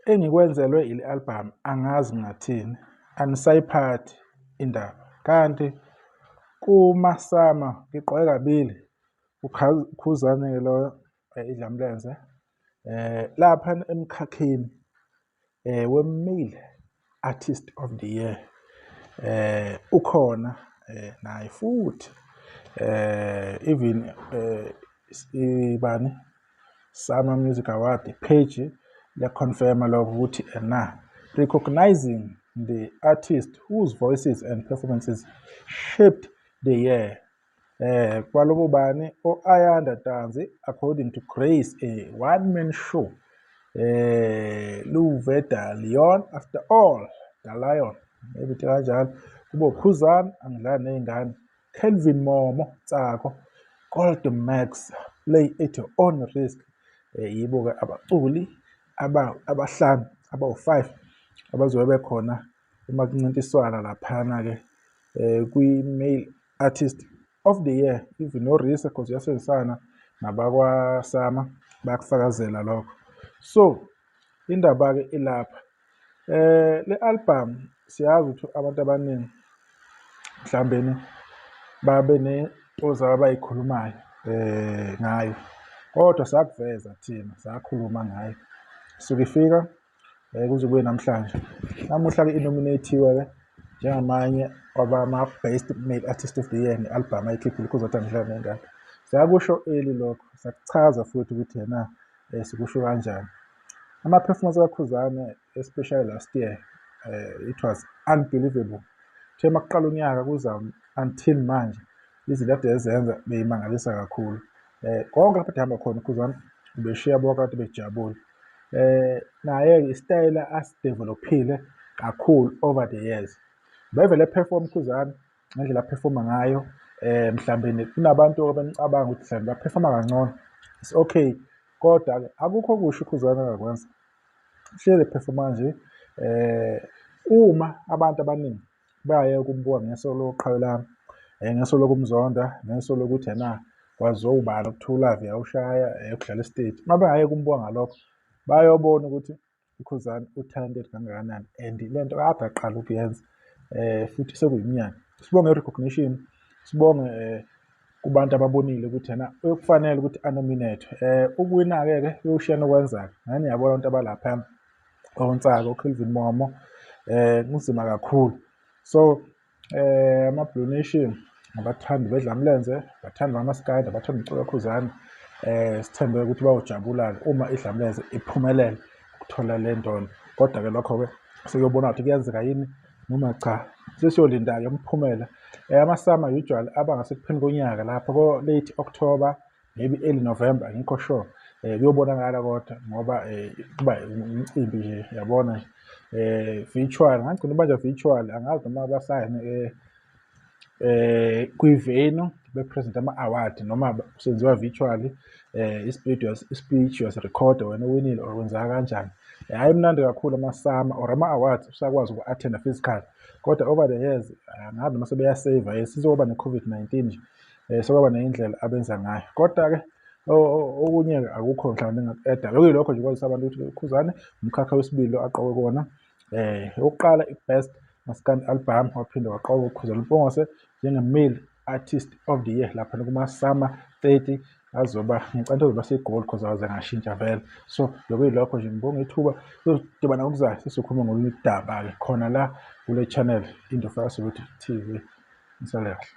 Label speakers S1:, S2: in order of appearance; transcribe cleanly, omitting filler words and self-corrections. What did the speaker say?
S1: Engikwenzelwe ile album angazi ngingathini, anisayiphathi indaba. Kanti kumaSAMA ngiqoke kabili uKhuzani-ke loyo iDlamlenze. Lapha emkhakheni we-Male Artist of the Year ukhona naye futhi even ibani SAMA Music Award page liyaconfirma lokho ukuthi ena recognizing the artist whose voices and performances shaped the year. Kwalobo bani o-Ayanda Tanzi according to Grace, a one man show. Luveda Leon, after all the lion, maybe kanjalo. Kubo Khuzani, angidlali ney'ngane, Kelvin Momo Tsako, Gold Max, Play at Your Own Risk. Yibo-ke abaculi abahlanu abawu-5 abazobe bekhona uma kuncintiswana laphana-ke kwi-Male Artist of the Year. Even noRisa cause uyasebenzisana nabakwaSAMA, bayakufakazela lokho. So indaba-ke ilapha. Le album siyazi ukuthi abantu abaningi mhlawumbeni babe nento zabo abayikhulumayo ngayo, kodwa sakuveza thina, sakhuluma ngayo suke ifika kuze kube namhlanje. Namuhla-ke inominate-iwe-ke njengamanye wabama-best male artist of the year nge-album ayikhiphile uKhuzani Angidlali Nengane. Sakusho early lokho, sakuchaza futhi ukuthi yena sikusho kanjani. Ama-performance kaKhuzani, especially last year, it was unbelievable. Kuthe makuqala unyaka kuza until manje, izinto ade ezenza beyimangalisa kakhulu. Konke lapho ehamba khona uKhuzani ubeshiya bonke abantu bejabule. Naye-ke isitayela asidevelophile kakhulu over the years. Bevele perform uKhuzani ngendlela aphefoma ngayo, mhlawumbe kunabantu abamcabanga ukuthi mhlawumbe baphefoma kangcono. It's okay, kodwa-ke akukho okusho uKhuzani angakwenza. Hlezi ephefoma nje. Uma abantu abaningi bayayeka ukumbuka ngeso loqhawe lami, ngeso lokumzonda, ngeso lokuthi ena kwaziwa ubani okuthiwa uLove uyawushaya ukudlala esiteji. Uma bengayeka ukumbuka ngalokho, bayobona ukuthi uKhuzani u-talented kangakanani and lento kade aqala ukuyenza futhi sekuyiminyaka. Sibonge i-recognition, sibonge kubantu ababonile ukuthi yena kufanele ukuthi anominate. Ukuwina-ke ke kuyoshiya nokwenza-ke. Nani niyabona abantu abalapha oNtsako, oKelvin Momo, kunzima kakhulu. So ama-Blue Nation, abathandi bedlamlenze, abathandi bamaskandi, abathanda umculo kaKhuzani, sithembe ukuthi bayojabula-ke uma idlamlenze iphumelele ukuthola le ndondo. Kodwa-ke lokho-ke sekuyobona ukuthi kuyenzeka yini noma cha. Sesiyolinda-ke imiphumela. AmaSAMA usually aba ngasekupheleni konyaka lapho ko-late October, maybe early November, angikho sure. Kuyobonakala kodwa ngoba kuba umcimbi nje, yabona nje. Virtual, ngagcina ubanjwa virtual, angazi noma basayine kwi-venue be-present ama-award noma kusenziwa virtually, i-speech uyasirekhoda wena owinile or kwenzeka kanjani. Hhayi, mnandi kakhulu ama-SAMA or ama-awards usakwazi uku-attend-a physically, kodwa over the years angazi noma sebeya-save-a sizoba ne-COVID-19 nje, sekwaba ney'ndlela abenza ngayo. Kodwa-ke okunye-ke akukho mhlawumbe engingaku-add-a, bekuyilokho nje ukwazisa abantu ukuthi uKhuzani umkhakha wesibili lo aqokwe kuwona. Okokuqala i-best maskandi album, waphinde waqokwa uKhuzani Mpungose njenge-male artist of the year laphana kuma-SAMA 30 azoba, ngicabanga azoba seGoli cause awaze ngashintsha vele. So bekuyilokho nje, ngibonge ithuba, sizodibana ngokuzayo sesizokhuluma ngolunye udaba-ke khona la kule channel Indofaya Soweto TV. Nisale kahle.